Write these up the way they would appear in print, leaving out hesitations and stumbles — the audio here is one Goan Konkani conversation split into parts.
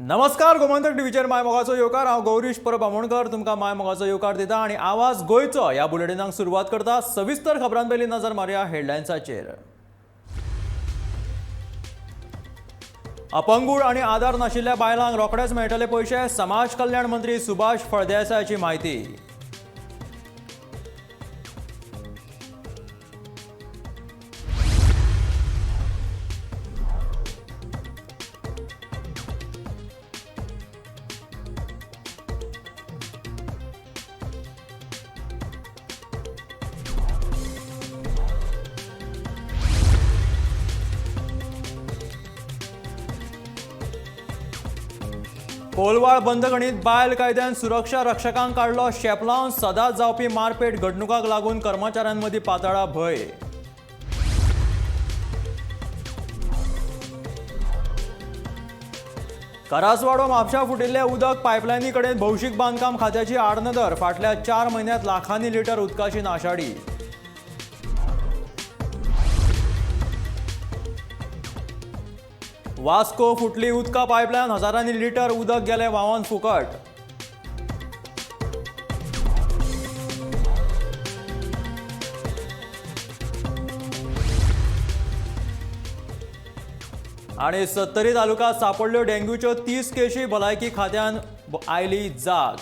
नमस्कार गोमंतक टीव्हीचेर my मोगाचो येवकार. हांव गौरीश परब आमोणकर तुमकां my मोगाचो येवकार दिता आनी आवाज गोंयचो ह्या बुलेटिनाक सुरवात करता. सविस्तर खबरां पयलीं नजर मारुया हेडलायन्साचेर. अपंगूळ आनी आदार नाशिल्ल्या बायलांक रोखडेच मेळटले पयशे, समाज कल्याण मंत्री सुभाष फळदेसायाची म्हायती. कोलवाळ बंदखणीत बायल कायद्यान सुरक्षा रक्षकांक काडलो शेपलावन, सदांच जावपी मारपेट घडणुकांक लागून कर्मचाऱ्यांमदीं पातळा भंय. करासवाडो म्हापशा फुटिल्ल्या उदक पायपलायनी कडेन भौशीक बांदकाम खात्याची आडनदर, फाटल्या 4 म्हयन्यांत लाखांनी लिटर उदकाची नाशाडी. वास्को फुटली उदका पायपलायन, हजारांनी लिटर उदक गेलें व्हांवन फुकट. आनी सत्तरी तालुक्यात सापडल्यो डेंग्यूच्यो 30 केशी, भलायकी खात्यान आयली जाग.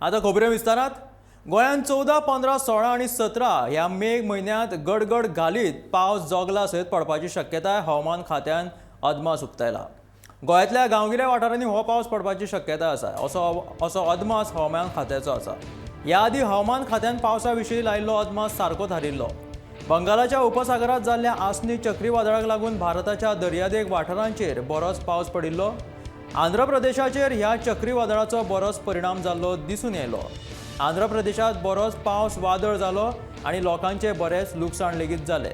आतां खबऱ्यो विस्तारात. गोंयांत 14, 15, 16 आनी 17 ह्या मे म्हयन्यांत गडगड घालीत पावस जोगला सयत पडपाची शक्यताय हवामान खात्यान अदमास उक्तायला. गोंयांतल्या गांवगिऱ्या वाठारांनी हो पावस पडपाची शक्यताय आसा असो अदमास हवामान खात्याचो आसा. ह्या आदीं हवामान खात्यान पावसा विशीं लायिल्लो अदमास सारको थारिल्लो. बंगालाच्या उपसागरांत जाल्ल्या आसनी चक्रीवादळाक लागून भारताच्या दर्यादेग वाठारांचेर बरोच पावस पडिल्लो. आंध्र प्रदेशाचेर ह्या चक्रीवादळाचो बरोच परिणाम जाल्लो दिसून येयलो. आंध्र प्रदेशात बरोच पावस वादळ जालो आनी लोकांचे बरेच लुकसाण लेगीत जालें.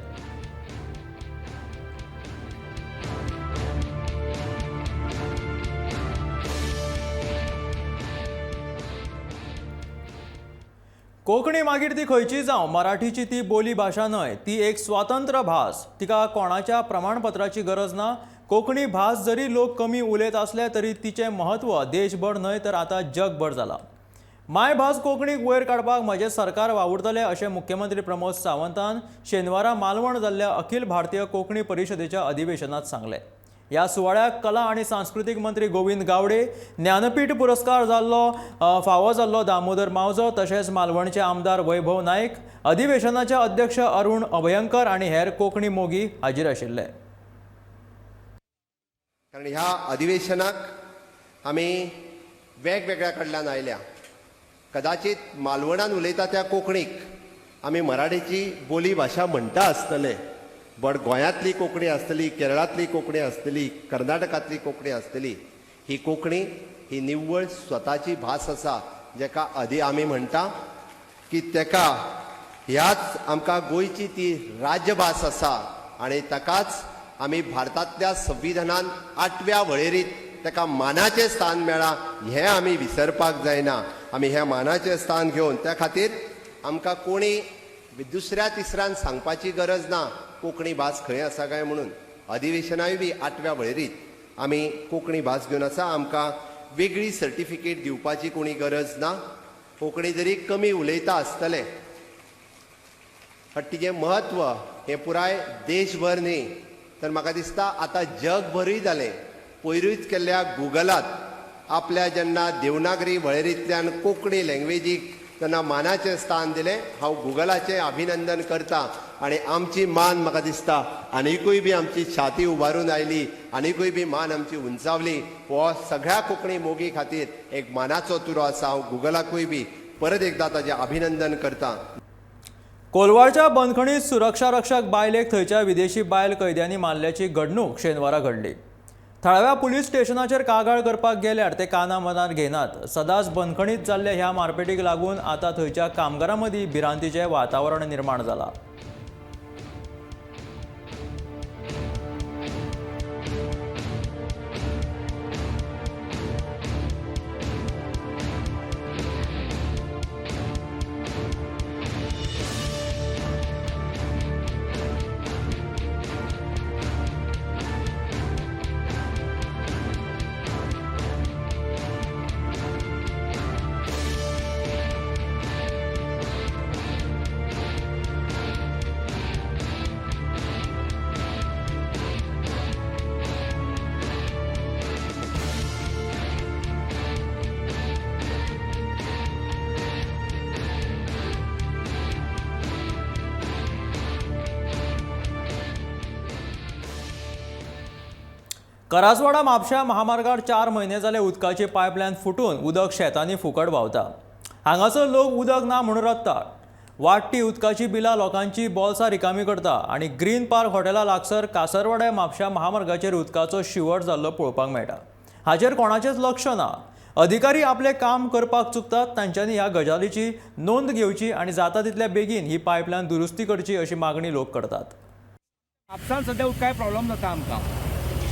कोंकणी मागीर ती खंयची जावं, मराठीची ती बोली भाशा न्हय, ती एक स्वतंत्र भास, तिका कोणाच्या प्रमाणपत्राची गरज ना. कोंकणी भास जरी लोक कमी उलयत आसले तरी तिचें म्हत्व देशभर न्हय तर आतां जगभर जालां. मायभास कोंकणीक वयर काडपाक म्हजें सरकार वावुरतलें अशें मुख्यमंत्री प्रमोद सावंतान शेनवारा मालवण जाल्ल्या अखिल भारतीय कोंकणी परिशदेच्या अधिवेशनात सांगलें. ह्या सुवाळ्याक कला आनी सांस्कृतीक मंत्री गोविंद गावडे, ज्ञानपीठ पुरस्कार जाल्लो फावो जाल्लो दामोदर मावजो, तशेंच मालवणचे आमदार वैभव नायक, अधिवेशनाचे अध्यक्ष अरुण अभयंकर आनी हेर कोंकणी मोगी हाजीर आशिल्ले. कारण ह्या अधिवेशनाक आमी वेगवेगळ्या कडल्यान आयल्या. कदाचित मालवणान उलयता त्या कोंकणीक आमी मराठीची बोली भाशा म्हणटा आसतले, बट गोंयांतली कोंकणी आसतली, केरळांतली कोंकणी आसतली, कर्नाटकांतली कोंकणी आसतली, ही कोंकणी ही निव्वळ स्वताची भास आसा, जेका आदी आमी म्हणटा की तेका ह्याच आमकां गोंयची ती राज्यभास आसा आनी ताकाच आमी भारतांतल्या संविधानान 8व्या वळेरीत ताका मानाचें स्थान मेळ्ळां, हें आमी विसरपाक जायना. आमी हें मानाचें स्थान घेवन त्या खातीर आमकां कोणी दुसऱ्या तिसऱ्यान सांगपाची गरज ना कोंकणी भास खंय आसा काय म्हणून. अधिवेशनाय बी 8व्या वळेरीत आमी कोंकणी भास घेवन आसा. आमकां वेगळी सर्टिफिकेट दिवपाची कोणी गरज ना. कोंकणी जरी कमी उलयता आसतले बट तिजें म्हत्व हें पुराय देशभर न्ही तर म्हाका दिसता आतां जगभरूय जालें. पयरूच केल्ल्या गुगलात आपल्या जेन्ना देवनागरी वळेरींतल्यान कोंकणी लँग्वेजीक जेन्ना मानाचें स्थान दिलें, हांव गुगलाचें अभिनंदन करता आनी आमची मान म्हाका दिसता आनिकूय बी आमची छाती उबारून आयली, आनिकूय बी मान आमची उंचावली. हो सगळ्या कोंकणी मोगी खातीर एक मानाचो तुरो आसा. हांव गुगलाकूय बी परत एकदां ताजें अभिनंदन करता. कोलवाळच्या बंदखणीत सुरक्षा रक्षक बायलेक थंयच्या विदेशी बायल कैद्यांनी मारल्याची घडणूक शेनवारा घडली. थळाव्या पुलीस स्टेशनाचेर कागाळ करपाक गेल्यार ते काना मनार घेनात. सदांच बंदखणीत जाल्ल्या ह्या मारपेटीक लागून आतां थंयच्या कामगारां मदीं भिरांतीचें वातावरण निर्माण जालां. करासवाडा म्हापशा महामार्गार 4 म्हयने जाले उदकाची पायपलायन फुटून उदक शेतांनी फुकट व्हांवता. हांगासर लोक उदक ना म्हणून रडटात. वाडटी उदकाची बिलां लोकांची बोल्सां रिकामी करता आनी ग्रीन पार्क हॉटेला लागसर कासरवाड्या म्हापशा महामार्गाचेर उदकाचो शिंवर जाल्लो पळोवपाक मेळटा. हाचेर कोणाचेंच लक्ष ना. अधिकारी आपलें काम करपाक चुकतात. तांच्यांनी ह्या गजालीची नोंद घेवची आनी जाता तितल्या बेगीन ही पायपलायन दुरुस्ती करची अशी मागणी लोक करतात. म्हापसान सद्या उदकाय प्रॉब्लम जाता आमकां.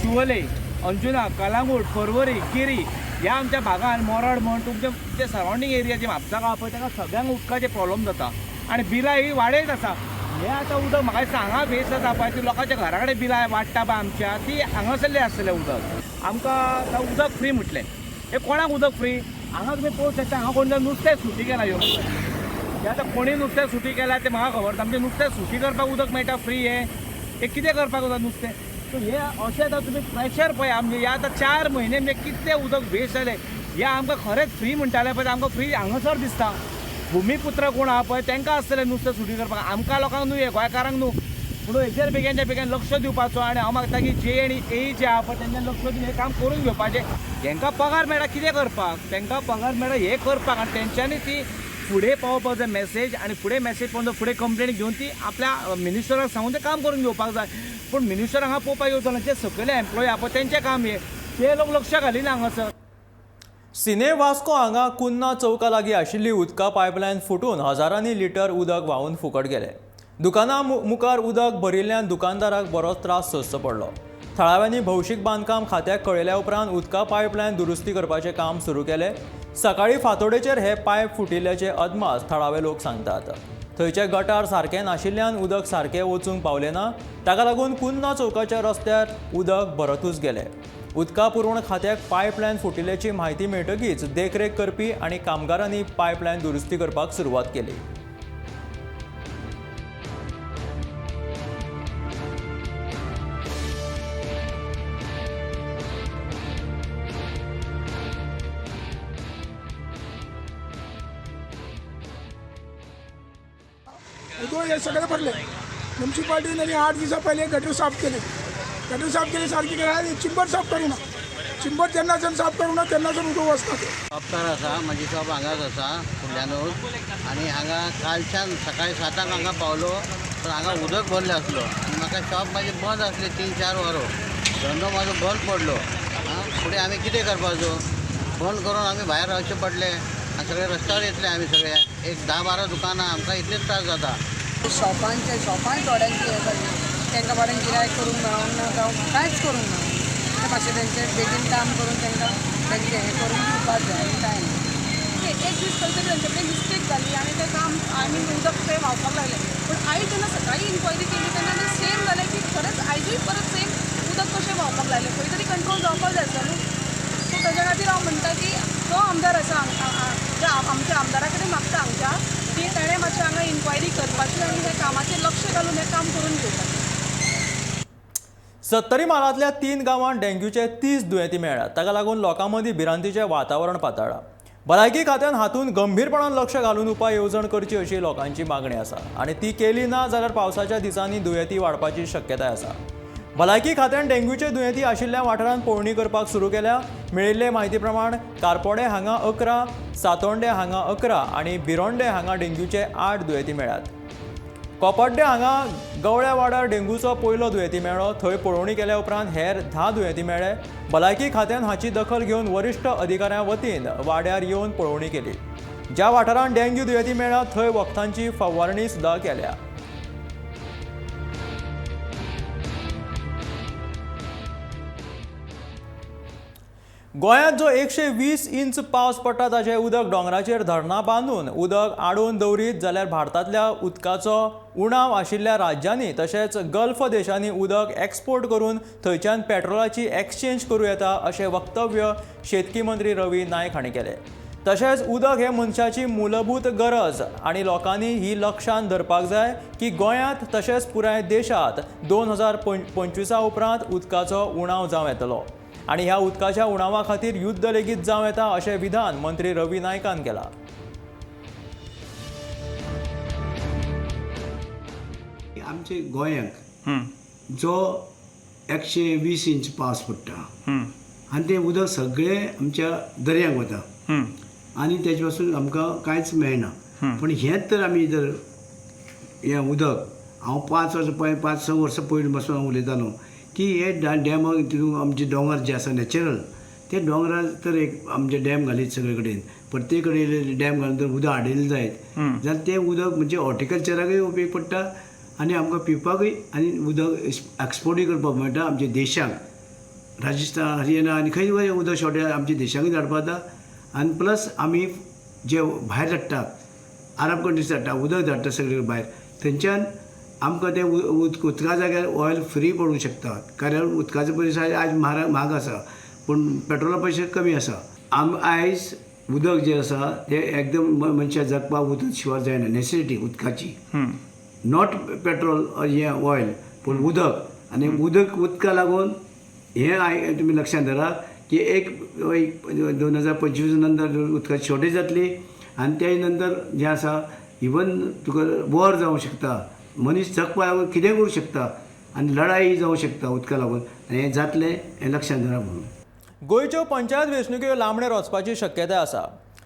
शिवोले, अंजुना, कलांगूट, पर्वरी, केरी ह्या आमच्या भागान मोरड म्हण तुमचे जे सरावंडींग एरिया जे म्हापसा आहा पळय ताका सगळ्यांक उदकाचे प्रॉब्लम जाता आनी बिलां ही वाडयत आसा. हें आतां उदक म्हाका दिसता हांगा वेस्ट जाता पळय ती लोकांच्या घरा कडेन बिलां वाडटा पळय आमच्या ती हांगासरलें आसतलें उदक. आमकां आतां उदक फ्री म्हटलें, हें कोणाक उदक फ्री? हांगा तुमी पळोवंक शकता हांगा कोण नुस्तें सुटी केलां ह्यो. हें आतां कोणी नुस्तें सुटी केलां तें म्हाका खबर ना. आमचें नुस्तें सुटी करपाक उदक मेळटा फ्री. हें हें कितें करपाक वता नुस्तें? सो हे अशें आतां तुमी प्रेशर पळय आमचें हे आतां 4 म्हयने म्हणजे कितलें उदक वेस्ट जालें. हें आमकां खरेंच फ्री म्हणटाले पळय आमकां फ्री हांगासर दिसता. भुमीपुत्र कोण आहा पळय तांकां आसतलें नुस्तें सुटी करपाक, आमकां लोकांक न्हू, हे गोंयकारांक न्हू. म्हणून हेचेर बेगीनच्या बेगीन लक्ष दिवपाचो आनी हांव मागता की जे आनी ए जे आहा पळय तेंच्यान लक्ष दिवन हें काम करून घेवपाचें. हेंकां पगार मेळटा कितें करपाक, तांकां पगार मेळटा हें करपाक आनी तेंच्यांनी ती फुडें पावोवपाक जाय मॅसेज आनी फुडें मॅसेज पावोवन फुडें कंप्लेन घेवन ती आपल्या मिनिस्टराक सांगून तें काम करून घेवपाक जाय. पूण मिनिस्टर हांगा पळोवपाक येवचो ना. जे सकयले एम्प्लॉई आहा पळय तेंचें काम हें, ते लोक लक्ष घालिना हांगासर. सिने वास्को हांगा कुन्ना चौका लागीं आशिल्ली उदका पायपलायन फुटून हजारांनी लिटर उदक व्हांवून फुकट गेलें. दुकानां मुखार उदक भरिल्ल्यान दुकानदाराक बरोच त्रास सोंसचो पडलो. थळाव्यांनी भौशीक बांदकाम खात्याक कळयल्या उपरांत उदका पायपलायन दुरुस्ती करपाचें काम सुरू केलें. सकाळीं फांतोडेचेर हे पायप फुटिल्ल्याचे अदमास थळावे लोक सांगतात. थंयचे गटार सारकें नाशिल्ल्यान उदक सारकें वचूंक पावलें ना. ताका लागून कुन्ना चौकाच्या रस्त्यार उदक भरतूच गेलें. उदका पुरवण खात्याक पायपलायन फुटिल्ल्याची म्हायती मेळटकीच देखरेख करपी आनी कामगारांनी पायपलायन दुरुस्ती करपाक सुरवात केली. उदक हे सगळे भरले. म्युन्सिपाल्टीने 8 दिवसा पहिले गटर साफ केले. गटर साफ केले सारखी केली, चिंबर साफ करू ना. चिंबर जेन्ना जण साफ करू ना तेन्ना जण उदक वचना. शॉपकार आसा, म्हाजी शॉप हांगाच आसा फुडल्यानूच आनी हांगा कालच्यान सकाळी 7 हांगा पावलो तर हांगा उदक भरलें आसलो आनी म्हाका शॉप म्हाजें बंद आसलें 3-4 वरां. धंदो म्हाजो बंद पडलो. आं, फुडें आमी कितें करपाचो? बंद करून आमी भायर रावचें पडलें आनी सगळे रस्त्यार येतले आमी सगळे. एक 10-12 दुकानां आमकां इतलेच त्रास जाता. शॉपांचे शॉपांय थोड्यांची हें जालें, तांकां बरें गिरायक करूंक मेळोंक ना जावं कांयच करूंक मेळोंक ना. तें मातशें तेंचें बेगीन काम करून तांकां तेंचें हें करून दिवपाक जाय आनी कांय ना. एक दीस खंय तरी तेंचे कडेन मिस्टेक जाली आनी तें काम I mean उदक थंय व्हांवपाक लागलें. पूण आयज जेन्ना सकाळीं इन्क्वायरी केली तेन्ना तें सेम जालें की खरेंच आयजूय परत सेम उदक कशें व्हांवपाक लागलें. खंय तरी कंट्रोल जावपाक जाय आसलो न्हू. सो ताज्या खातीर हांव म्हणटा की तो आमदार आसा आमच्या आमदारा कडेन मागता हांगच्या की ताणें मातशें हांगा इन्क्वायरी करपाची आनी ह्या कामाचेर लक्ष घालून हें काम करून घेवपाचें. सत्तरी म्हालांतल्या 3 गांवांत डेंग्यूचे 30 दुयेंती मेळ्ळ्यात. ताका लागून लोकां मदीं भिरांतीचें वातावरण पातळ्ळां. भलायकी खात्यान हातूंत गंभीरपणान लक्ष घालून उपाय येवजण करची अशी लोकांची मागणी आसा आनी ती केली ना जाल्यार पावसाच्या दिसांनी दुयेंती वाडपाची शक्यताय आसा. भलायकी खात्यान डेंग्यूचे दुयेंती आशिल्ल्या वाठारांत पळोवणी करपाक सुरू केल्या. मेळिल्ले म्हायती प्रमाण कारपोडे हांगा 11, सातोंडे हांगा 11 आनी बिरोंडे हांगा डेंग्यूचे 8 दुयेंती मेळ्ळ्यात. कोपड्डे हांगा गवळ्या वाड्यार डेंग्यूचो पयलो दुयेंती मेळ्ळो. थंय पळोवणी केल्या उपरांत हेर 10 दुयेंती मेळ्ळे. भलायकी खात्यान हाची दखल घेवन वरिश्ठ अधिकाऱ्यां वतीन वाड्यार येवन पळोवणी केली. ज्या वाठारांत डेंग्यू दुयेंती मेळ्ळ्या थंय वखदांची फवारणी सुद्दां केल्या. गोंयांत जो 120 इंच पावस पडटा ताचें उदक दोंगराचेर धरणां बांदून उदक आडोवन दवरीत जाल्यार भारतांतल्या उदकाचो उणाव आशिल्ल्या राज्यांनी तशेंच गल्फ देशांनी उदक एक्सपोर्ट करून थंयच्यान पेट्रोलाची एक्सचेंज करूं येता अशें वक्तव्य शेतकी मंत्री रवी नायक हांणी केलें. तशेंच उदक हें मनशाची मूलभूत गरज आनी लोकांनी ही लक्षांत धरपाक जाय की गोंयांत तशेंच पुराय देशांत 2025 उपरांत उदकाचो उणाव जावं येतलो आनी ह्या उदकाच्या उणावा खातीर युद्ध लेगीत जावं येता अशें विधान मंत्री रवी नायकान केलां. आमचे गोंयांक जो 120 इंच पावस पडटा आनी तें उदक सगळें आमच्या दर्यांक वता आनी तेजे पासून आमकां कांयच मेळना. पूण हेंच तर आमी जर हें उदक हांव 5 वर्सां पळय 5-6 वर्सां पयलीं बसून हांव उलयतालो की हे डॅमाक तितून आमचे दोंगर जे आसा नॅचरल ते दोंगरार तर एक आमचे डॅम घालीत सगळे कडेन प्रत्येक कडेन डॅम घालून जर उदक हाडिल्लें जायत जाल्यार तें उदक म्हणजे हॉर्टिकल्चराकूय उपयोग पडटा आनी आमकां पिवपाकूय आनी उदक एक्सपोर्टूय करपाक मेळटा आमच्या देशाक. राजस्थान, हरियाणा आनी खंय खंय उदक शॉर्टेज आमच्या देशाकूय धाडपाक जाता आनी प्लस आमी जे भायर धाडटा अरब कंट्रीज धाडटा उदक धाडटा सगळे भायर थंयच्यान आमकां तें उदका जाग्यार ऑयल फ्री पडूंक शकता. कारण उदकाचो पयशे आयज म्हारग आसा पूण पेट्रोला पयशे कमी आसा. आयज उदक जें आसा तें एकदम मनशाक जगपाक उदक शिवाय जायना, नेसेसिटी उदकाची, not petrol हें ऑयल पूण उदक. आनी उदक उदका लागून हें तुमी लक्षांत धरा की एक 2025 नंतर उदकाची शॉर्टेज जातली आनी ते नंतर जें आसा इवन तुका वॉर जावंक शकता, मनीस जगपाक लागून कितें करूं शकता आनी लढाई जावंक शकता उदका लागून आनी हें जातलें हें लक्षांत धरा म्हणून. गोंयच्यो पंचायत वेंचणुक्यो लांबणेर वचपाची शक्यताय आसा.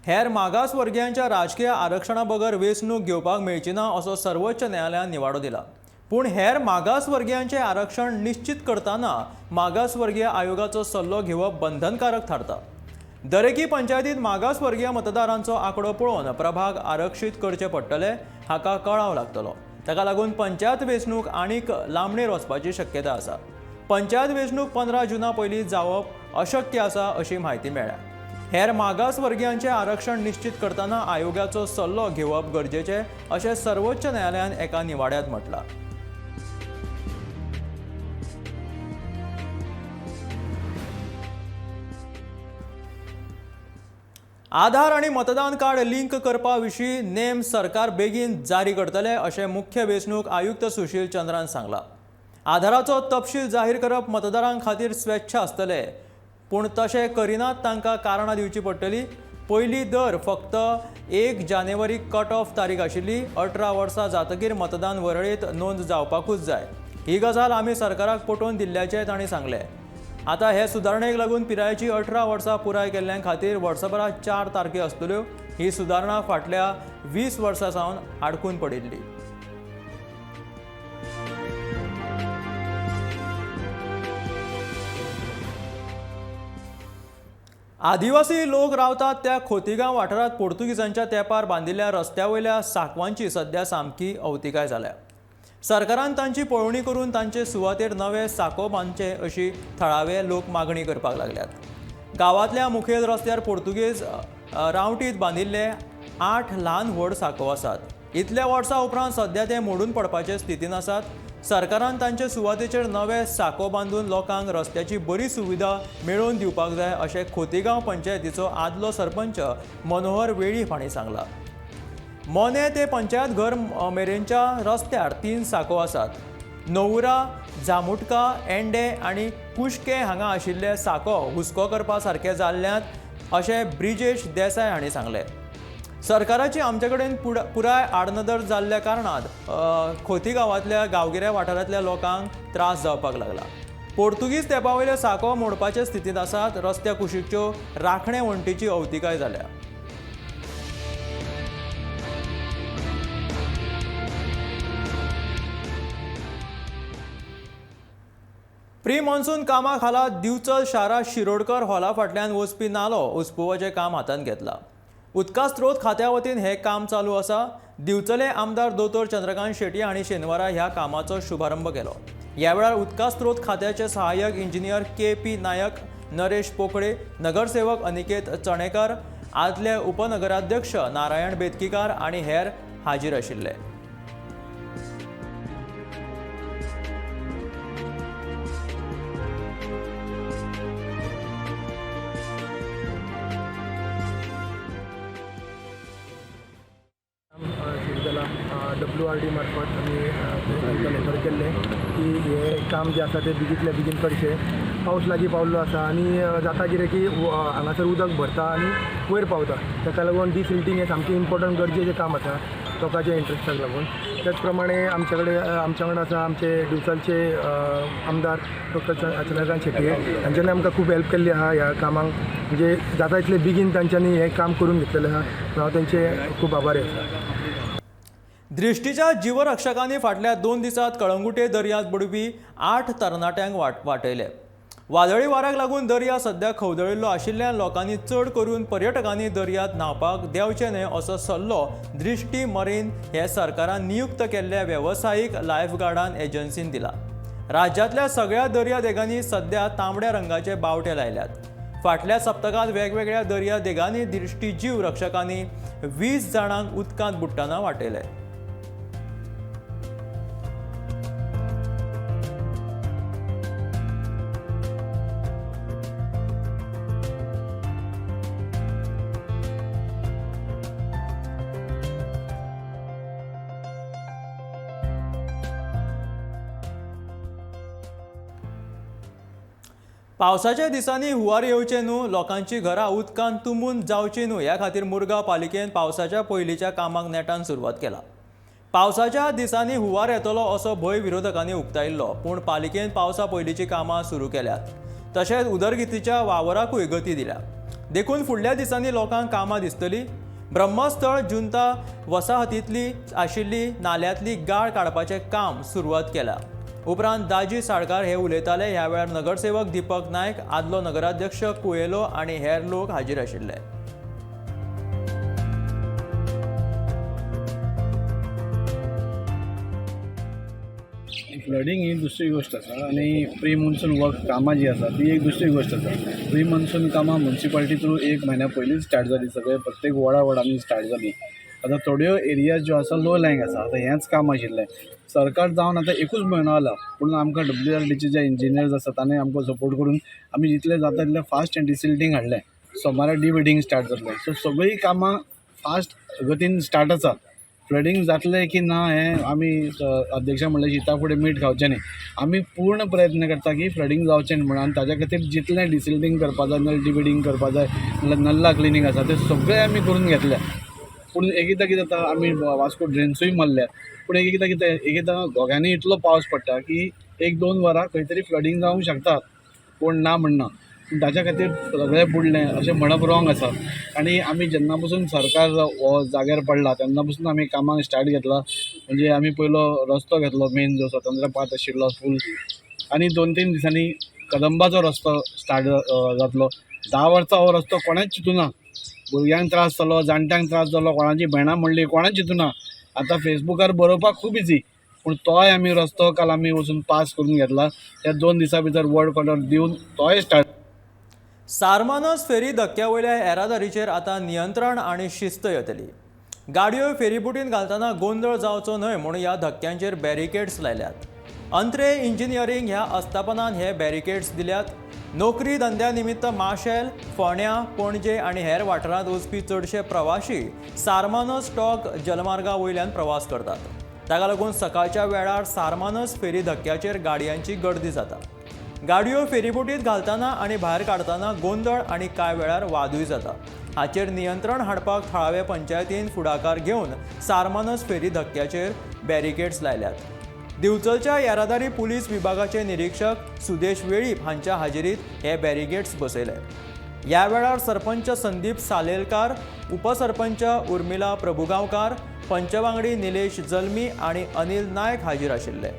हेर मागासवर्गीयांच्या राजकीय आरक्षणा बगर वेंचणूक घेवपाक मेळची ना असो सर्वोच्च न्यायालयान निवाडो दिला. पूण हेर मागासवर्गीयांचें आरक्षण निश्चित करतना मागासवर्गीय आयोगाचो सल्लो घेवप बंधनकारक थारता. दरेकी पंचायतीत मागासवर्गीय मतदारांचो आंकडो पळोवन प्रभाग आरक्षीत करचे पडटले हाका कळाव लागतलो. ताका लागून पंचायत वेंचणूक आनीक लांबणेर वचपाची शक्यता आसा. पंचायत वेंचणूक 15 जुना पयलीं जावप अशक्य आसा अशी म्हायती मेळ्ळ्या. हेर मागासवर्गीयांचें आरक्षण निश्चित करतना आयोगाचो सल्लो घेवप गरजेचें अशें सर्वोच्च न्यायालयान एका निवाड्यांत म्हटलां. आधार आनी मतदान कार्ड लिंक करपा विशीं नेम सरकार बेगीन जारी करतले अशें मुख्य वेंचणूक आयुक्त सुशील चंद्रान सांगलां. आधाराचो तपशील जाहीर करप मतदारां खातीर स्वेच्छा आसतले, पूण तशें करिनात तांकां कारणां दिवची पडटली. पयली दर फक्त 1 जानेवारी कट ऑफ तारीख आशिल्ली. 18 वर्सां जातकीर मतदान वरळेंत नोंद जावपाकूच जाय. ही गजाल आमी सरकाराक पटोवन दिल्ल्याचें तांणी सांगलें. आतां हे सुदारणेक लागून पिरायेची 18 वर्सां पुराय केल्ल्यां खातीर वर्सभरात 4 तारखे आसतल्यो. ही सुदारणा फाटल्या 20 वर्सां सावन आडकून पडिल्ली. आदिवासी लोक रावतात त्या खोतीगांव वाठारांत पोर्तुगीजांच्या तेंपार बांदिल्ल्या रस्त्या वयल्या सांकवांची सध्या सामकी अवतिकाय जाल्या. सरकारान तांची पळोवणी करून तांचे सुवातेर नवे सांको बांदचे अशी थळावे लोक मागणी करपाक लागल्यात. गांवांतल्या मुखेल रस्त्यार पोर्तुगीज रावटीत बांदिल्ले 8 ल्हान व्हड सांको आसात. इतल्या वर्सां उपरांत सध्या ते मोडून पडपाचे स्थितीन आसात. सरकारान तांचे सुवातेचेर नवे सांको बांदून लोकांक रस्त्याची बरी सुविधा मेळोवन दिवपाक जाय अशें खोतीगांव पंचायतीचो आदलो सरपंच मनोहर वेळीप हांणी सांगलां. मोने ते पंचायत घर मेरेनच्या रस्त्यार 3 सांको आसात. नवरा, जामुटका, एंडे आनी कुशके हांगा आशिल्ले सांको हुस्को करपा सारके जाल्ल्यात अशें ब्रिजेश देसाय हांणी सांगलें. सरकाराची आमचे कडेन पुराय आडनदर जाल्ल्या कारणान खोती गांवांतल्या गांवगिऱ्या वाठारांतल्या लोकांक त्रास जावपाक लागला. पोर्तुगीज तेंपा वयले सांको मोडपाचे स्थितींत आसात. रस्त्या कुशीकच्यो राखणे वण्टीची अवतिकाय जाल्या. प्री मॉन्सून कामा खाला दिवचल शारा शिरोडकर हॉला फाटल्यान वचपी नालो उसपुवाचें काम हातांत घेतलां. उदका स्रोत खात्या वतीन हें काम चालू आसा. दिवचले आमदार दोतोर चंद्रकांत शेट्ये हांणी शेनवारा ह्या कामाचो शुभारंभ केलो. ह्या वेळार उदका स्रोत खात्याचे सहाय्यक इंजिनियर के.पी. नायक, नरेश पोखडे, नगरसेवक अनिकेत चणेकर, आदले उपनगराध्यक्ष नारायण बेतकीकार आनी हेर हाजीर आशिल्ले. WRD मार्फत आमी ऑफर केल्लें की हें काम जें आसा तें बेगींतल्या बेगीन करचें. पावस लागीं पावल्लो आसा आनी जाता कितें की हांगासर उदक भरता आनी वयर पावता. ताका लागून डिसिल्टींग हें सामकें इम्पोर्टंट गरजेचें काम आसा लोकांच्या इंट्रस्टाक लागून. त्याच प्रमाणे आमचे कडेन आमच्या वांगडा आसा आमचे दिवचलचे आमदार डॉक्टर चंद्रकांत शेटये हांच्यांनी आमकां खूब हेल्प केल्ली आहा ह्या कामाक, म्हणजे जाता इतले बेगीन तांच्यांनी हें काम करून घेतलेलें आहा. हांव तेंचे खूब आभारी आसा. दृष्टीच्या जीवरक्षकांनी फाटल्या 2 दिसांत कळंगुटे दर्यांत बुडपी 8 तरणाट्यांक वाटयले. वादळी वाऱ्याक लागून दर्या सध्या खवदळिल्लो आशिल्ल्यान लोकांनी चड करून पर्यटकांनी दर्यांत न्हांवपाक देंवचें न्हय असो सल्लो दृष्टी मरीन हे सरकारान नियुक्त केल्ल्या वेवसायीक लायफगार्डान एजन्सीन दिला. राज्यांतल्या सगळ्या दर्या देगांनी सध्या तांबड्या रंगाचे बावटे लायल्यात. फाटल्या सप्तकांत वेगवेगळ्या दर्या देगांनी दृष्टी जीव रक्षकांनी 20 जाणांक उदकांत बुडटना वाटयले. पावसाच्या दिसांनी हुंवार येवचे न्हू, लोकांची घरां उदकान तुंबून जावची न्हू ह्या खातीर मुरगांव पालिकेन पावसाच्या पयलींच्या कामाक नेटान सुरवात केला. पावसाच्या दिसांनी हुंवार येतलो असो भंय विरोधकांनी उक्तायिल्लो, पूण पालिकेन पावसा पयलींची कामां सुरू केल्यात. तशेंच उदरगतीच्या वावराकूय गती दिल्या. देखून फुडल्या दिसांनी लोकांक कामां दिसतली. ब्रह्मस्थळ जुंता वसाहतींतली आशिल्ली नाल्यांतली गाळ काडपाचें काम सुरवात केलां. उपरांत दाजी साळकार हे उलयताले. ह्या वेळार नगरसेवक दीपक नायक, आदलो नगराध्यक्ष कुएलो आनी हेर लोक हाजीर आशिल्ले. फ्लडींग ही दुसरी गोश्ट आसा आनी प्री मॉन्सून वर्क कामां जी आसा ती एक दुसरी गोश्ट आसा. प्री मॉन्सून कामां म्युनिसिपालिटी थ्रू 1 म्हयन्या पयलींच स्टार्ट जाली, सगळे प्रत्येक वॉर्डा वॉर्डांनी स्टार्ट जाली. आतां थोड्यो एरिया ज्यो आसा लो लायंग आसा, आतां हेंच काम आशिल्लें. सरकार जावन आतां 1 म्हयनो जाला, पूण आमकां WRDचे जे इंजिनियर्स आसा ताणें आमकां सपोर्ट करून आमी जितलें जाता तितलें फास्ट डिसिल्टींग हाडलें. सोमारा डिवेडींग स्टार्ट जातलें. सो सगळीं कामां फास्ट गतीन स्टार्ट आसा. फ्लडींग जातलें की ना हें आमी अध्यक्षा म्हणलें शिता फुडें मीठ खावचें न्ही. आमी पूर्ण प्रयत्न करता की फ्लडींग जावचें न्ही म्हणून, आनी ताज्या खातीर जितलें डिसिल्टींग करपा जाय, नाल्यार डिवेडींग करपा जाय, नाल्यार नल्ला क्लिनींग आसा तें सगळें आमी करून घेतलें. पूण एकदां कितें जाता, आमी वास्को ड्रेन्सूय मारल्या, पूण एकदां कितें एकदां घोग्यांनी इतलो पावस पडटा की 1-2 वरां खंय तरी फ्लडींग जावंक शकता, कोण ना म्हणना. पूण ताज्या खातीर सगळें बुडलें अशें म्हणप रॉंग आसा. आनी आमी जेन्ना पसून सरकार हो जाग्यार पडला तेन्ना पसून आमी कामाक स्टार्ट घेतला. म्हणजे आमी पयलो रस्तो घेतलो मेन जो स्वतंत्र पाथ आशिल्लो फूल, आनी 2-3 दिसांनी कदंबाचो रस्तो स्टार्ट जातलो. 10 वर्सां हो रस्तो कोणेंच चिंतूना, भुरग्यांक त्रास जालो, जाणट्यांक त्रास जालो, कोणाची भेणां म्हणली, कोणेंच चिंतूना. आतां फेसबुकार बरोवपाक खूब इजी, पूण तोय आमी रस्तो काल आमी वचून पास करून घेतला. त्या 2 दिसां भितर वर्क ऑर्डर दिवन तोय स्टार्ट. सारमानस फेरी धक्क्या वयल्या येरादारीचेर आतां नियंत्रण आनी शिस्त येतली. गाडयो फेरीबोटीन घालतना गोंदळ जावचो न्हय म्हणून ह्या धक्क्यांचेर बॅरिकेड्स लायल्यात. अंत्रे इंजिनियरींग ह्या आस्थापनान हे बॅरिकेड्स दिल्यात. नोकरी धंद्या निमित्त माशेल, फोंड्या, पणजे आनी हेर वाठारांत वचपी चडशे प्रवाशी सारमानस टॉक जलमार्गा वयल्यान प्रवास करतात. ताका लागून सकाळच्या वेळार सारमानस फेरी धक्क्याचेर गाडयांची गर्दी जाता. गाडयो फेरीबोटींत घालतना आनी भायर काडटना गोंदळ आनी कांय वेळार वादूय जाता. हाचेर नियंत्रण हाडपाक थळावे पंचायतीन फुडाकार घेवन सारमानस फेरी धक्क्याचेर बॅरिकेड्स लायल्यात. दिवचलच्या येरादारी पुलीस विभागाचे निरीक्षक सुदेश वेळीप हांच्या हाजेरीत हे बॅरिकेड्स बसयले. ह्या वेळार सरपंच संदीप सालेलकार, उपसरपंच उर्मिला प्रभुगांवकार, पंचवांगडी निलेश जल्मी आनी अनिल नायक हाजीर आशिल्ले.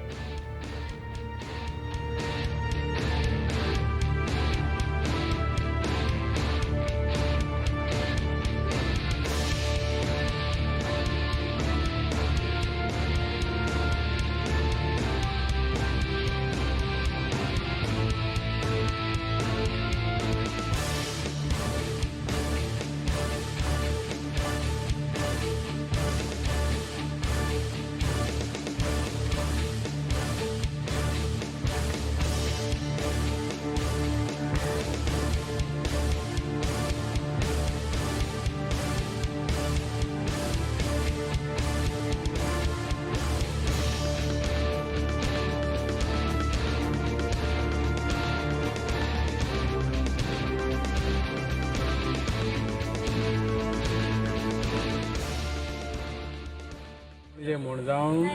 म्हूण जावं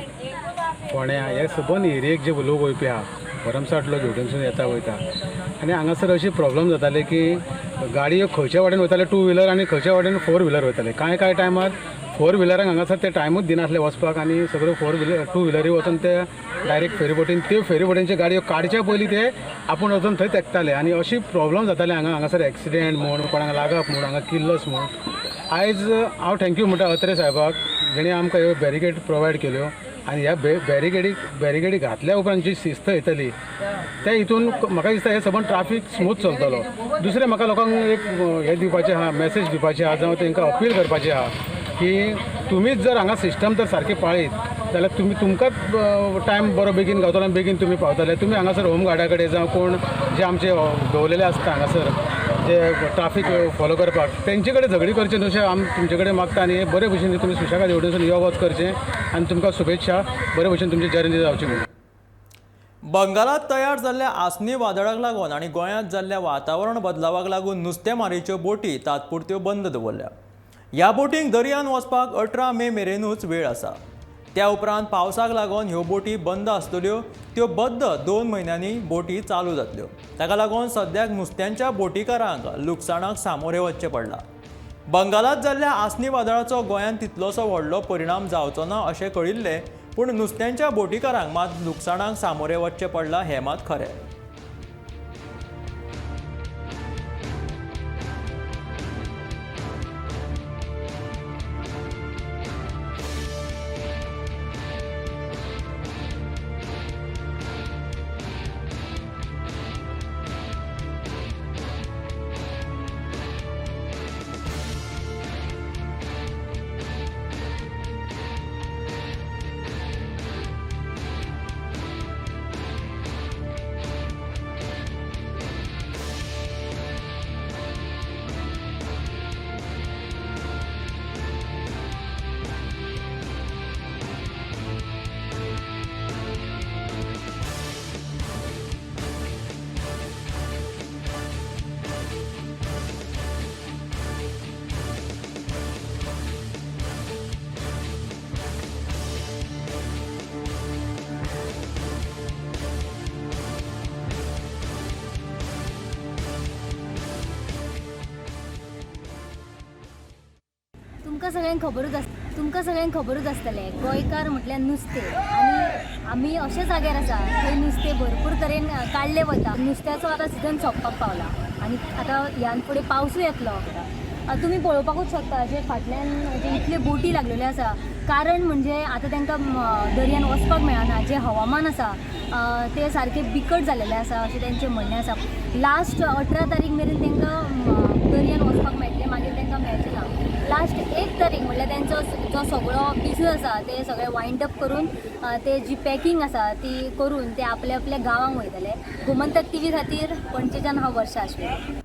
फोंड्या हे सबंद एरियेक जे लोक वयपी आहा, भरमसाठ लोक हेवटेनसून येता वयता आनी हांगासर अशी प्रॉब्लम जाताले की गाडयो खंयच्या वाटेन वयताले टू व्हिलर आनी खंयच्या वाटेन फोर व्हिलर वयताले. कांय कांय टायमार फोर व्हिलरांक हांगासर ते टायमूच दिनासले वचपाक आनी सगळ्यो फोर व्हिलर टू व्हिलरी वचून ते डायरेक्ट फेरीबोटीन त्यो फेरीबोटींच्यो गाडयो काडच्या पयलीं ते आपूण वचून थंय तेकताले आनी अशी प्रॉब्लम जाताले हांगा हांगासर एक्सिडेंट म्हूण, कोणाक लागप म्हूण, हांगा किल्लस म्हूण. आयज हांव thank you म्हणटा अत्रे साहेबाक जेणे आमकां ह्यो बॅरिकेड प्रोवायड केल्यो आनी ह्या बॅरिकेडी घातल्या उपरांत जी शिस्त येतली त्या हितून म्हाका दिसता हे सबंद ट्राफीक स्मूथ चलतलो. दुसरें म्हाका लोकांक एक हें दिवपाचें आहा, मॅसेज दिवपाचें आहा, जावं तांकां अपील करपाचें आहा की तुमीच जर हांगा सिस्टम जर सारकी पाळीत जाल्यार तुमी तुमकांच टायम बरो बेगीन गावतलो आनी बेगीन तुमी पावतले. तुमी हांगासर होम गार्डा कडेन जावं कोण जे आमचे दवरलेले आसता हांगासर जे ट्राफीक फॉलो करपाक तेंचे कडेन झगडी करचें न्हू अशें आमी तुमचे कडेन मागता आनी बरे भशेन तुमी सुशेगाद हेवटेनसून यो वच करचें आनी तुमकां शुभेच्छा, बरे भशेन तुमची जर्नी जावची म्हणून. बंगालात तयार जाल्ल्या आसनी वादळाक लागून आनी गोंयांत जाल्ल्या वातावरण बदलावाक लागून नुस्तेमारीच्यो बोटी तात्पुरत्यो बंद दवरल्या. ह्या बोटींक दर्यान वचपाक 18 मे मेरेनूच वेळ आसा. त्या उपरांत पावसाक लागून ह्यो बोटी बंद आसतल्यो. त्यो बद्द 2 म्हयन्यांनी बोटी चालू जातल्यो. ताका लागून सद्याक नुस्त्यांच्या बोटीकारांक लुकसाणाक सामोरे वचचें पडलां. बंगालात जाल्ल्या आसनी वादळाचो गोंयांत तितलोसो व्हडलो परिणाम जावचो ना अशें कळिल्लें, पूण नुस्त्यांच्या बोटीकारांक मात लुकसाणाक सामोरे वचचें पडलां हें मात खरें. तुमकां सगळ्यांक खबरूच आसतलें गोंयकार म्हटल्यार नुस्तें आनी आमी अशे जाग्यार आसा थंय नुस्तें भरपूर तरेन काडलें वता. नुस्त्याचो आतां सिजन सोंपपाक पावला आनी आतां ह्यान फुडें पावसूय येतलो. तुमी पळोवपाकूच शकता जे फाटल्यान जे इतले बोटी लागलेल्यो आसा, कारण म्हणजे आतां तांकां दर्यान वचपाक मेळना. जें हवामान आसा तें सारकें बिकट जालेलें आसा अशें तेंचें म्हणणें आसा. लास्ट 18 तारीख मेरेन तांकां दर्यान वचपाक मेळटलें, मागीर तांकां मेळचें ना. लास्ट 1 तारीख म्हळ्यार तेंचो जो सगळो बिजनस आसा ते सगळे वायंड अप करून ते जी पॅकिंग आसा ती करून ते आपल्या आपल्या गांवांक वयतले. गोमंतक टीव्ही खातीर पणजेच्यान हांव वर्षा आश्वेकर.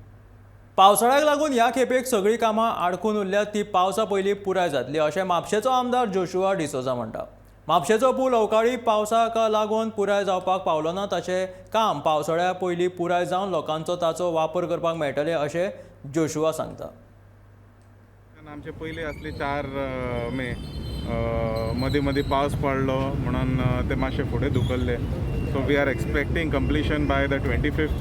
पावसाळ्याक लागून ह्या खेपेक सगळीं कामां आडकून उरल्यात ती पावसा पयलीं पुराय जातली अशें म्हापशेचो आमदार जोशुआ डिसोजा म्हणटा. म्हापशेचो पूल अवकाळी पावसाक लागून पुराय जावपाक पावलो ना, ताचें काम पावसाळ्या पयलीं पुराय जावन लोकांचो ताचो वापर करपाक मेळटले अशें जोशुआ सांगता. आमचे पयलीं आसली 4 मे, मदीं मदीं पावस पडलो म्हणून ते मातशे फुडें धुकल्ले. So we are expecting completion by the 25th.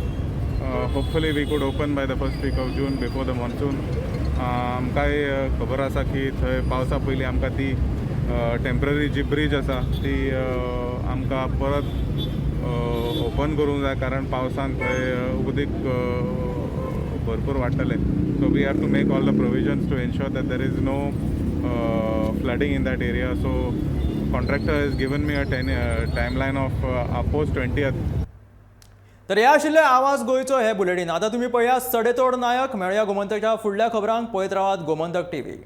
Hopefully we could open by the first week of June before the monsoon. आमकांय खबर आसा की थंय पावसा पयलीं आमकां ती टेम्पररी जी ब्रीज आसा ती आमकां परत ओपन करूंक जाय, कारण पावसान थंय उदीक भरपूर वाडटलें. So we have to make all the provisions to ensure that there is no flooding in that area. So contractor has given me a timeline of post 20th. तर हे आशिल्ले आवाज गोंयचो हे बुलेटीन. आतां तुमी पळयात सडेतोड नायक. मेळया गोमंतकच्या फुडल्या खबरांक. पळयत रावात गोमंतक टीव्ही.